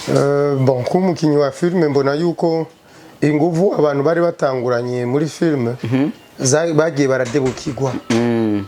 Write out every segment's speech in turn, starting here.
Bon, nk'umukinnyi wa filime mbona yuko inguvu abantu bari batanguranye muri filime bagiye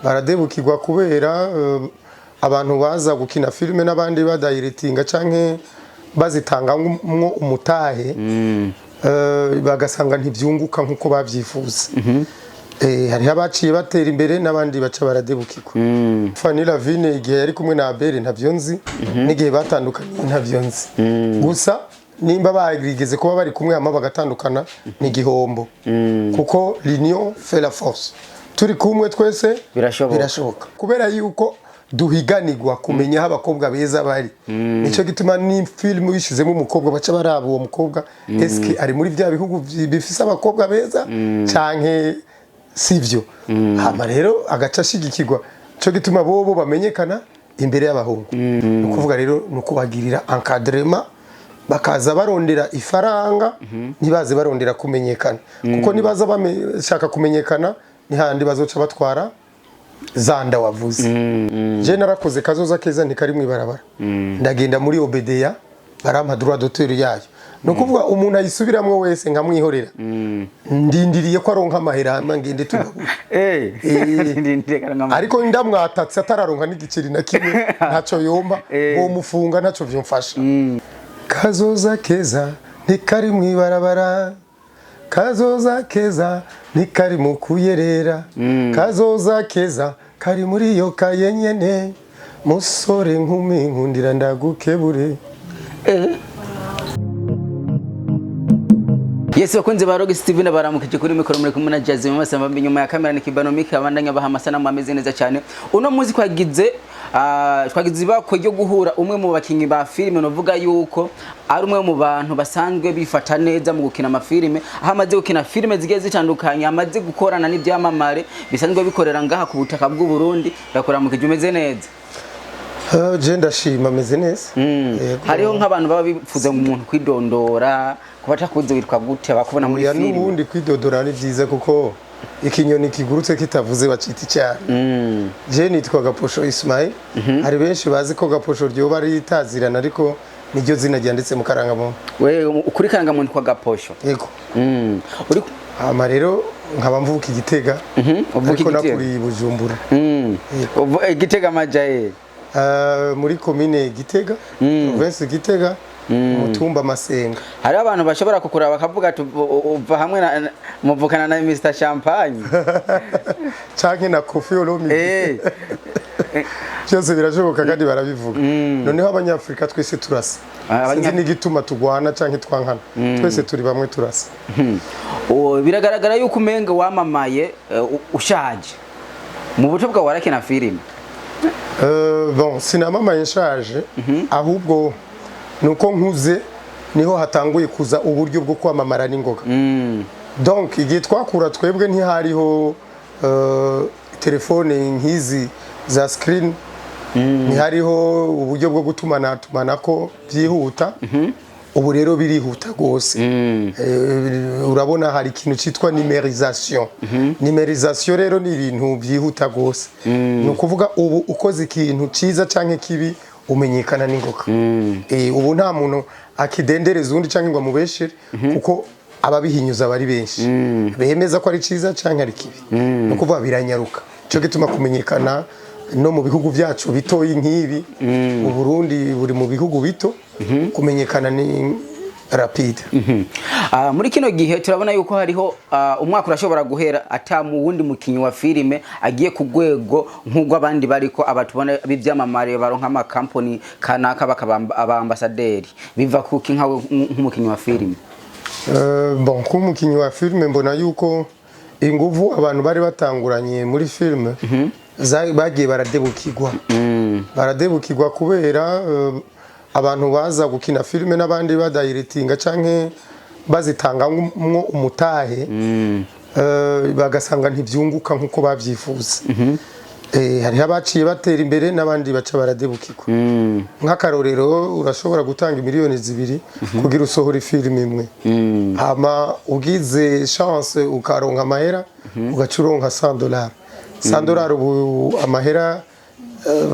baradebukirwa kubera abantu baza gukina filime n'abandi badayiretinga canke bazitangamwo umutahe, bagasanga ntibyunguka nk'uko babyifuza. Hariho abaciye batera imbere n'abandi baca baradebukirwa. Fanny Lavine igihe yari kumwe na Abel ntavyo nzi, n'igihe batandukanye ntavyo nzi. Gusa nimba barigeze kuba bari kumwe hama bagatandukana, ni igihombo, kuko l'union fait la force. Turi kumwe twese. Birashoboka. Birashoboka, kubera yuko duhiganirwa kumenya aho abakobwa beza bari. Nicyo gituma ni filime uyishizemo umukobwa, baca baraba uwo mukobwa, eske ari muri bya bihugu bifise abakobwa beza canke sivyo? Hama rero agaca ashigikirwa. Cyo gituma bobo bamenyekana imbere y'abahungu. Ni ukuvuga rero ni ukubagirira encadrement, bakaza barondera ifaranga, ntibaze barondera kumenyekana, kuko nibaza bashaka kumenyekana ni handi bazoca batwara za nda wavuze. Je narakoze Kazoza Keza Ntikari mu Ibarabara, ndagenda muri OBDA barampa droit d'auteur yayo. Ni ukuvuga umuntu ayisubiramwo wese nkamwihorera, ndindiriye ko aronka amahera, hama ngende tugabura. Ariko ndamwatatse atararonka n'igiceri na kimwe, ntacyo yomba mufunga, ntacyo vyumfasha. Kazoza keza ntikari mu ibarabara, kazoza keza ntikari mu kuyerera, kazoza keza kari muri iyo kaye nyene. Musore, nkumi, nkundira ndagukebure. Yes, bakunzi ba Rock Steven, baramukije. Kuri mikoro muri kumwe na Jazzy Masamba, inyuma ya kamera ni Kibano Mika, abandanya baha amasanamu ameze neza cyane. Uno munsi twagize ibakwe ryo guhura umwe mu bakinyi ba filime, novuga yuko ari umwe mu bantu basanzwe bifata neza mu gukina amafilime, aho amaze gukina filime zigiye zitandukanye, amaze gukorana n'ibyamamare bisanzwe bikorera ngaha ku butaka bw'u Burundi. Ndakuramukije, umeze neza? Je ndashima, ameze neza. Yego. Hariho nk'abantu baba bifuza umuntu kwidondora, kuba atakuzi witwa gute, bakubona muri Oya, filime. N'ubundi kwidodora ni byiza, kuko ikinyoni kigurutse kitavuze bacita icyaha. Je nitwa Gaposho Ismail. Hari benshi bazi ko Gaposho ryoba ari itazirana, ariko niryo zina ryanditse mu karangamuntu. We ukuri karangamuntu kwa Gaposho? Yego. Uri Hama rero nkaba mvuka Igitega, Uvuka ariko Igitega. nakuriye i Bujumbura. Igitega amajaye? Muri komine Gitega, province Gitega, umutumba Masenga. Hariho abantu bashobora kukuraba bakavuga ati uva hamwe muvukana na Mr Champagne. Canke na Koffi Olomide. Byose birashoboka kandi barabivuga. Noneho Abanyafurika twese turasa. Sinzi n'igituma tugwana canke twankana, twese turi bamwe, turasa. Biragaragara yuko umenga wamamaye ushaje. Mu buto bwawe warakina filime? Bon, sinamamaye nshaje, ahubwo nuko nkuze niho hatanguye kuza uburyo bwo kwamamara n'ingoga. Donc igihe twakura twebwe ntihariho telefone nk'izi za screen, ntihariho uburyo bwo gutumana tumanako byihuta. Ubu rero birihuta rwose. Urabona hari ikintu cyitwa numérisation. Numérisation rero ni ibintu byihuta rwose. Ni ukuvuga ubu ukoze ikintu cyiza canke kibi umenyekana n'ingoga. Ubu nta muntu akidendereza uwundi canke ngo amubeshere, kuko ababihinyuza bari benshi bemeza ko ari cyiza canke ari kibi. Ni ukuvuga biranyaruka. Cyo gituma kumenyekana no mu bihugu byacu bitoyi nk'ibi, u Burundi buri mu bihugu bito, kumenyekana ni rapide. Muri kino gihe turabona yuko hariho umwaka urashobora guhera ata mu wundi mukinyi wa filime agiye ku rwego nk'urw'abandi bariko abatubona b'ivyamamare baronka amakampani kanaka bakaba aba ambasaderi. Biva kuki nkawe nk'umukinyi wa filime? Bon, nk'umukinnyi wa filime mbona yuko inguvu abantu bari batanguranye muri filime bagiye baradebukirwa kubera abantu baza gukina filime n'abandi badayiretinga canke bazitangamwo umutahe, bagasanga ntibyunguka nk'uko babyifuza. Hariho abaciye batera imbere n'abandi baca baradebukirwa. Nk'akarorero, urashobora gutanga miliyoni 2 kugira usohore filime imwe, hama ugize chance ukaronka amahera, ugaca uronka $100. $100 ubu amahera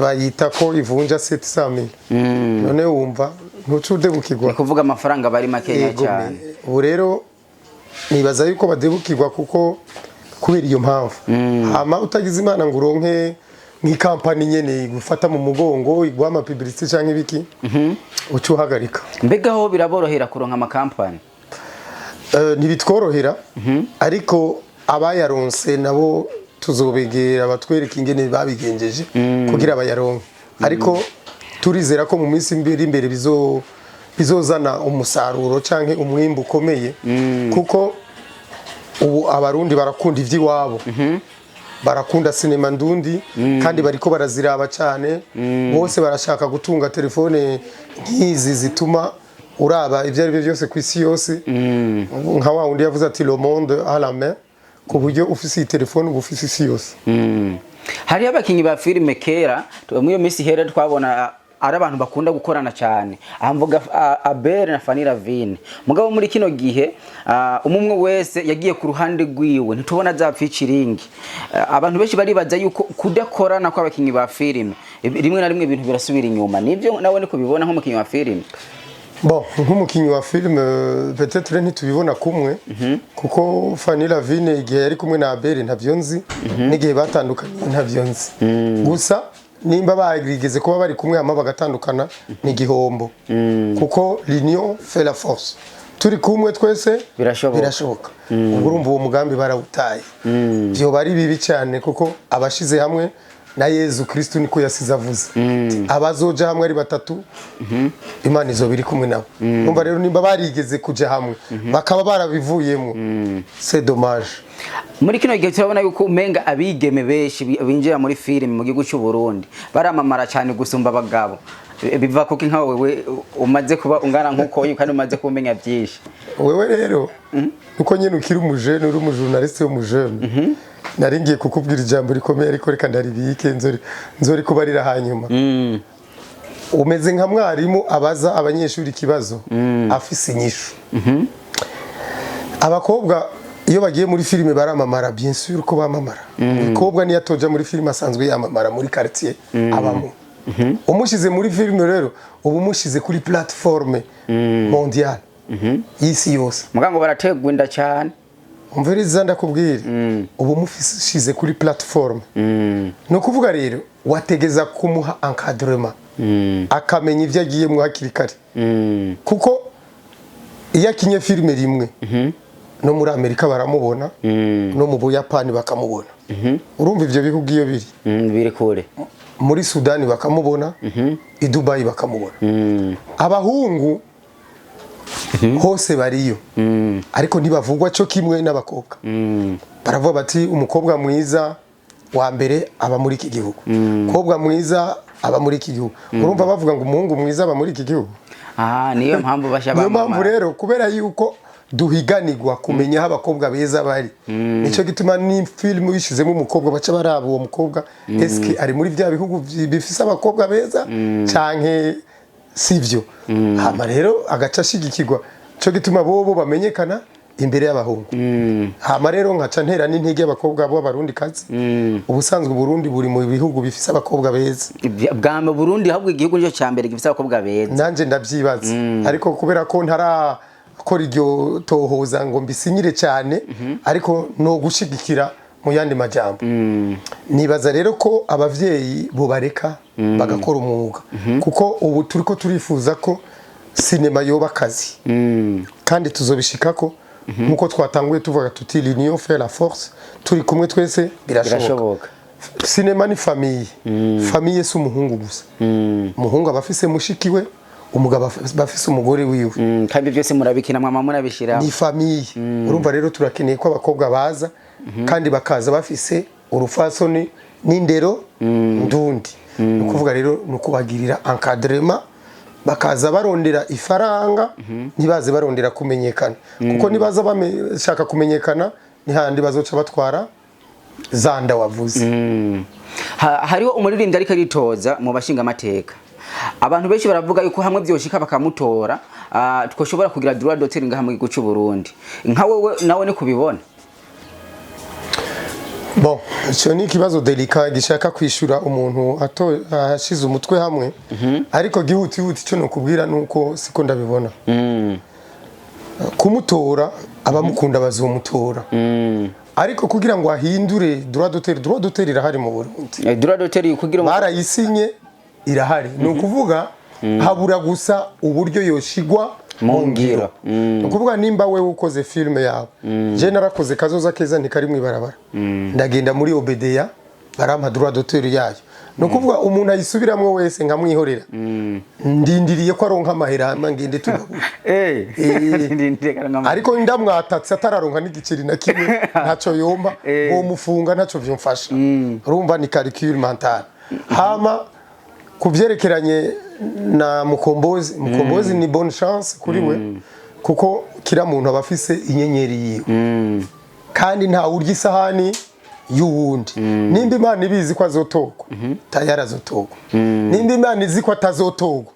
bayita ko ivunja 700 mille. None wumva Ntuce udebukirwa. Ni kuvuga amafaranga bari makenya Yego, cyane. Ubu rero nibaza yuko badebukirwa kuko kubera iyo mpamvu. Hama utagize Imana ngo uronke nk'ikampani nyene igufata mu mugongo, iguha ama publicité canke ibiki, uca uhagarika. Mbega ho biraborohera kuronka amakampani? Ntibitworohera, ariko abayaronse nabo tuzobegera batwereka ingene babigenjeje kugira bayaronke. Ariko turizera ko mu minsi imbere imbere bizozana umusaruro canke umwimbu ukomeye, kuko ubu Abarundi barakunda ivy'iwabo, barakunda sinema ndundi, kandi bariko baraziraba cyane. Bose barashaka gutunga telefone nk'izi zituma uraba ibyo ari byo byose ku isi yose, nka wa wundi yavuze ati "Le monde à la main", ku buryo ufise iyi telefone uba ufise isi yose. Hariho abakinyi ba filime kera, muri iyo minsi hera twabona ari abantu bakunda gukorana cyane, aha mvuga Abel na Fanny Lavine. Mugabo muri kino gihe umwe umwe wese yagiye ku ruhande rwiwe, ntitubona zapfa ikiringi. Abantu benshi baribaza yuko kudakorana kw'abakinyi ba filime rimwe na rimwe ibintu birasubira inyuma. Nibyo nawe niko bibona nk'umukinyi wa filime? Bon, nk'umukinnyi wa filime, peut-être ntitubibona kumwe, kuko Fanny Lavine igihe yari kumwe na Abel ntavyo nzi, n'igihe batandukanye ntavyo nzi. Gusa nimba barigeze kuba bari kumwe hama bagatandukana, ni igihombo, kuko l'union fait la force. Turi kumwe twese Birashoboka. Birashoboka. Ubwo urumva uwo mugambi barawutaye, vyoba ari bibi cyane, kuko abashize hamwe na Yezu Kristu niko yasize avuze, abazoja hamwe ari batatu, Imana izoba iri kumwe nabo. Umva rero, nimba barigeze kuja hamwe bakaba barabivuyemo, c'est dommage. Muri kino gihe turabona yuko umenga abigeme benshi binjira muri filime mu gihugu cy'u Burundi baramamara cyane gusumba abagabo. Biva kuko nka wewe umaze kuba ungana nkuko uyu kandi umaze kumenya byinshi. Wewe rero nuko nyine ukiri umujene, uri umujournaliste w'umujene, nari ngiye kukubwira ijambo rikomeye, ariko reka ndaribike, nzori kubarira hanyuma. Umeze nka mwarimu abaza abanyeshuri ikibazo afise inyishu. Abakobwa iyo bagiye muri filime baramamara, bien sûr ko bamamara. Umukobwa niyo atoja muri filime asanzwe yamamara muri quartier abamo. Umushyize muri filime rero uba umushyize kuri plateforme mondiale y'isi yose. Mugango barategwa inda cyane. Umviriza ndakubwira, uba umushyize kuri plateforme. Ni ukuvuga rero wategeza kumuha encadrement, akamenya ibyo agiyemo hakiri kare, kuko iyo akinye filime rimwe, no muri Amerika baramubona, no mu Buyapani bakamubona. Urumva ibyo bihugu iyo biri Biri kure. Muri Sudani bakamubona, i Dubayi bakamubona. Abahungu hose bariyo, ariko ntibavugwa cyo kimwe n'abakobwa. Baravuga bati umukobwa mwiza wa mbere aba muri iki gihugu, umukobwa mwiza aba muri iki gihugu. Urumva bavuga ngo umuhungu mwiza aba muri iki gihugu. Ah, niyo mpamvu basha Niyo mpamvu bamamara. rero, kubera yuko duhiganirwa kumenya aho abakobwa beza bari, nicyo gituma ni filime uyishizemo umukobwa baca baraba uwo mukobwa, eske ari muri bya bihugu bifise abakobwa beza canke sivyo? Hama rero agaca ashigikirwa. Cyo gituma bobo bamenyekana imbere y'abahungu. Hama rero nkaca ntera n'intege abakobwa b'Abarundi kazi. Ubusanzwe Burundi buri mu bihugu bifise abakobwa beza. Bwa mbere Burundi, ahubwo igihugu nicyo cya mbere gifite abakobwa beza. Nanjye ndabyibaza, ariko kubera ko ntarakora iryo tohoza ngo mbisinyire cyane, ariko no gushigikira mu yandi majambo, nibaza rero ko abavyeyi bobareka bagakora umwuga, kuko ubu turiko turifuza ko sinema yoba akazi, kandi tuzobishikako nkuko twatanguye tuvuga tuti "L'union fait la force", turi kumwe twese birashoboka. Birashoboka. Sinema ni famille. Famille si umuhungu gusa. Umuhungu aba afise mushiki we, umugabo aba afise umugore wiwe. Kandi byose murabikina, mwama murabishiraho. Ni famille. Urumva rero turakeneye ko abakobwa baza, kandi bakaza bafise urufasoni n'indero ndundi. Ni ukuvuga rero ni ukubagirira encadrement, bakaza barondera ifaranga, ntibaze barondera kumenyekana, kuko nibaza bashaka kumenyekana ni handi bazoca batwara za nda wavuze. Hariho umuririmbyi ariko aritoza mu bashinga amateka. Abantu benshi baravuga yuko hamwe byoshika bakamutora, twoshobora kugira droit d'auteur ngaha mu gihugu cy'u Burundi. Nka wewe nawe ni kubibona? Bon, icyo ni ikibazo délicat gishaka kwishura umuntu ashize umutwe hamwe, ariko gihutihuti icyo nokubwira nuko siko ndabibona. Kumutora, abamukunda bazomutora, ariko kugira ngo ahindure droit d'auteur, droit d'auteur irahari mu Burundi. Droit d'auteur kugira ngo Barayisinye, irahari. Ni ukuvuga habura gusa uburyo yoshigwa mu ngiro. Ni ukuvuga nimba wewe ukoze filime yawe, je narakoze Kazoza Keza ntikari mu ibarabara, ndagenda muri OBDA barampa droit d'auteur yayo. Ni ukuvuga umuntu ayisubiramwo wese nkamwihorera, ndindiriye ko aronka amahera, hama ngende tugabura. Ariko ndamwatatse atararonka n'igiceri na kimwe, ntaco yompa, mufunga ntaco vyomfasha. Urumva ni calcul mental. Hama ku vyerekeranye na Mukombozi, Mukombozi ni bonne chance kuri we, kuko kira muntu aba afise inyenyeri yiwe, kandi nta urya isahani y'uwundi. Nimba Imana ibizi ko azotogwa, tayari azotogwa. Nimba Imana izi ko atazotogwa,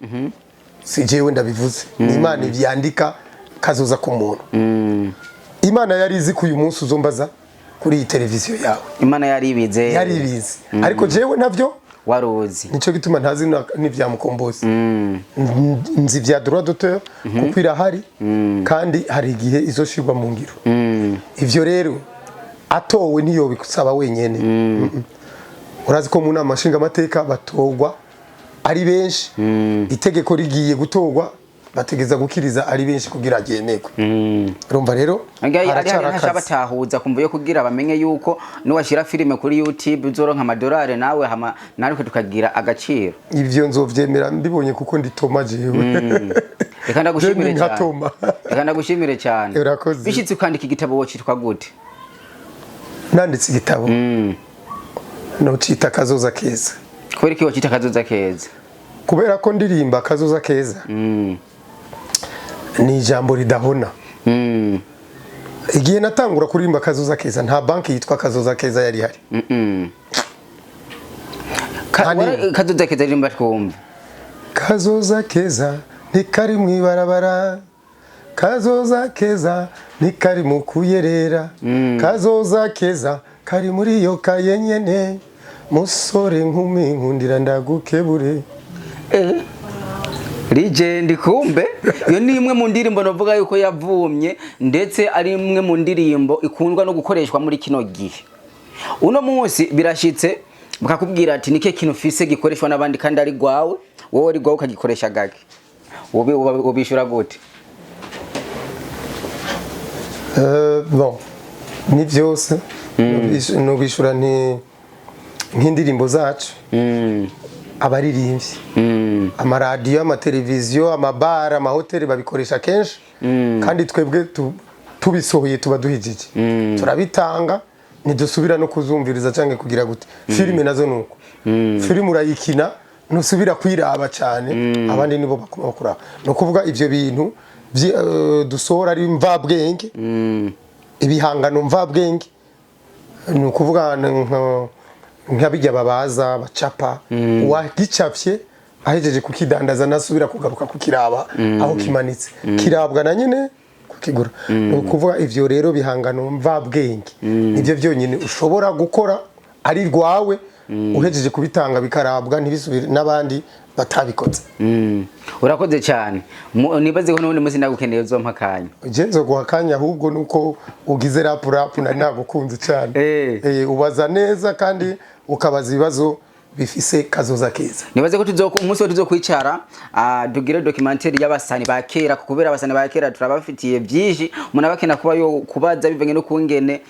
si jewe ndabivuze, ni Imana ivyandika kazoza ku muntu. Imana yari izi ko uyu munsi uzombaza kuri iyi televiziyo yawe. Imana yari ibize. Yari ibizi, ariko jewe navyo waruzi. Nico gituma ntazi n'ivya Mukombozi. Nzi vya droit d'auteur kuko irahari, kandi hari igihe izoshirwa mu ngiro. Ivyo rero atowe ntiyobisaba wenyene. Urazi ko mu nama nshingamateka batorwa ari benshi. Itegeko rigiye gutorwa, bategeza gukiriza ari benshi kugira ryemerwe. Urumva rero ari haracyari ntasha akazi. Batahuza kumva yo kugira bamenye yuko nuwashira filime kuri YouTube uzoronka amadolari nawe, hama natwe tukagira agaciro. Ivyo nzovyemera mbibonye, kuko ndi Toma jewe. Reka ndagushimire Je ndi nka cyane. Toma. Reka ndagushimire cyane. Urakoze. Bishitse ukandika igitabo, wocitwa gute? Nanditse igitabo, nocita Kazoza Keza. Kubera iki wocita Kazoza Keza? Kubera ko ndirimba kazoza keza, ni ijambo ridahona. Igihe natangura kuririmba Kazoza Keza, nta banki yitwa Kazoza Keza yari ihari. Nta n'imwe. Kazoza Keza ririmba twumve. Kazoza keza ntikari mu ibarabara, kazoza keza ntikari mu kuyerera, kazoza keza kari muri iyo kaye nyene. Musore, nkumi, nkundira ndagukebure. Legend! Kumbe iyo ni imwe mu ndirimbo navuga yuko yavumye, ndetse ari imwe mu ndirimbo ikundwa no gukoreshwa muri kino gihe. Uno munsi birashitse bakakubwira ati nike kintu ufise gikoreshwa n'abandi kandi ari gwawe, wowe ari gwawe ukagikoresha gake, wobishura gute? Bon, ni byose. Nubishura nti nk'indirimbo zacu, abaririmbyi, amaradiyo, amateleviziyo, amabara, amahoteli babikoresha kenshi, kandi twebwe tubisohoye tuba duhijije, turabitanga, ntidusubira no kuzumviriza cyangwa kugira gute. Filime nazo nuko, filime urayikina ntusubira kwiraba cyane, abandi nibo bakuma kuraba. Ni ukuvuga ivyo bintu dusohora ari mvabwenge, ibihangano mvabwenge, ni ukuvuga nka bijya babaza bacapa, uwagicapye ahejeje kukidandaza nasubira kugaruka kukiraba aho kimanitse, kirabwa na nyine kukigura. Ni ukuvuga ivyo rero bihangano mvabwenge nibyo byonyine ushobora gukora ari rwawe, uhejeje kubitanga bikarabwa ntibisubire n'abandi batabikoze. Urakoze cyane. Nibaze ko n'ubundi munsi ndagukeneye uzompa akanya. Je nzoguha akanya, ahubwo nuko ugize rapu rapu, nari nagukunze cyane. Ubaza neza kandi ukabaza ibibazo bifise kazoza keza. Nibaze ko tuzo umunsi wo tuzokwicara, tugire documentaire y'abasani ba kera, kubera abasani ba kera turabafitiye byinshi umuntu aba akeneye kuba yo kubaza bivanye no kungene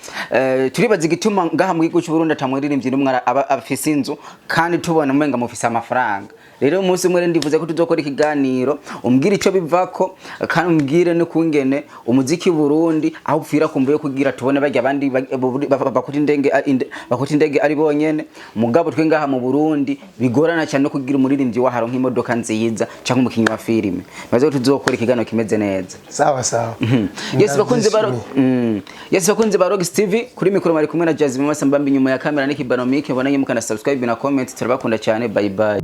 turibaza igituma ngaha mu gihugu cy'u Burundi atamuririmbyi n'umwe aba afise inzu, kandi tubona umenga mufise amafaranga. Rero umunsi umwe rero ndivuze ko tuzokora ikiganiro, umbwire ico bivako, kandi umbwire no kungene umuziki w'u Burundi aho upfira kumva yo kugira tubone barya abandi bakuta indege ari bonyene, mugabo twe ngaha mu Burundi bigorana cyane no kugira umuririmbyi waharo nk'imodoka nziza cyangwa umukinyi wa filime. Maze ko tuzokora ikiganiro kimeze neza. Sawa sawa. Yes, bakunze ba Ndabyishimiye. Yes, bakunze ba Rock TV, kuri mikoro bari kumwe na Jazz Mama Sambambi, nyuma ya kamera ni Kibano Mike. Mbonanye mukana subscribe na comment. Turabakunda cyane, bye bye.